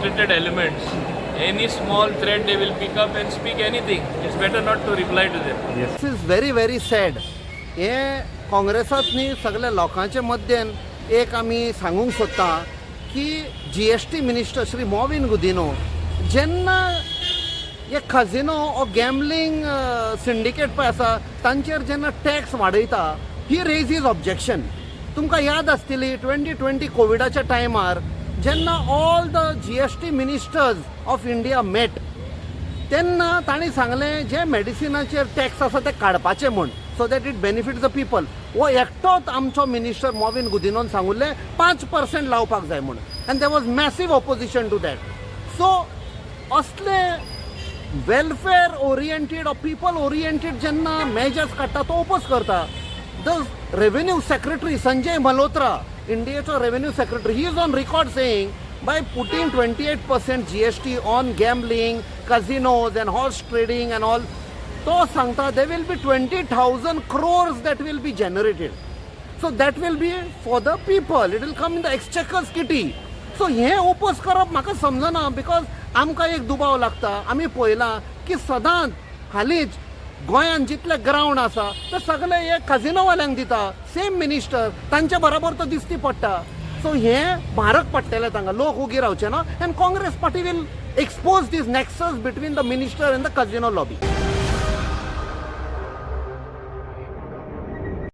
frustrated elements. Any small thread they will pick up and speak anything. It's better not to reply to them. This is very very sad. हें काँग्रेसांत न्ही, सगल्या लोकांच्या मद्देन एक आमी सांगूंक सोदता की GST minister Shri Mauvin Godinho जेन्ना हे खजिनो ओ गॅमलींग सिंडिकेट पळय आसा तांचेर जेन्ना टॅक्स वाडयता, ही रेजीज ऑब्जेक्शन. तुमकां याद आसतली, 2020 कोविडाच्या टायमार जेन्ना all the GST ministers of India met, तेन्ना तांणी सांगलें जे मेडिसिनाचेर टॅक्स आसा ते काडपाचे म्हूण, so that it benefit the people. हो एकटोच आमचो मिनिस्टर मॉविन गुदिनोन सांगुल्लें 5% लावपाक जाय म्हूण, and there was massive opposition to that. So असले welfare oriented or people oriented जेन्ना मेजर्स काडटा, तो ओपोज करता. The revenue secretary Sanjay Malhotra, इंडियेचो revenue secretary, he is on record saying by putting 28% GST on gambling, casinos and horse trading and all, तो सांगता there will be 20,000 crores that will be generated. So that will be for the people. It will come in the exchequer's kitty. So हें oppose करप म्हाका समजना, because आमकां एक दुबाव लागता. आमी पळयलां की सदांच हालींच गोंयांत जितले ग्रावंड आसा ते सगळे हे काजिनोवाल्यांक दिता. सेम मिनिस्टर तांच्या बरोबर तो दिसती पडटा. सो हें म्हारग पडटलें तांकां, लोक उगी रावचे ना, and Congress party will expose this nexus between the minister and the casino lobby.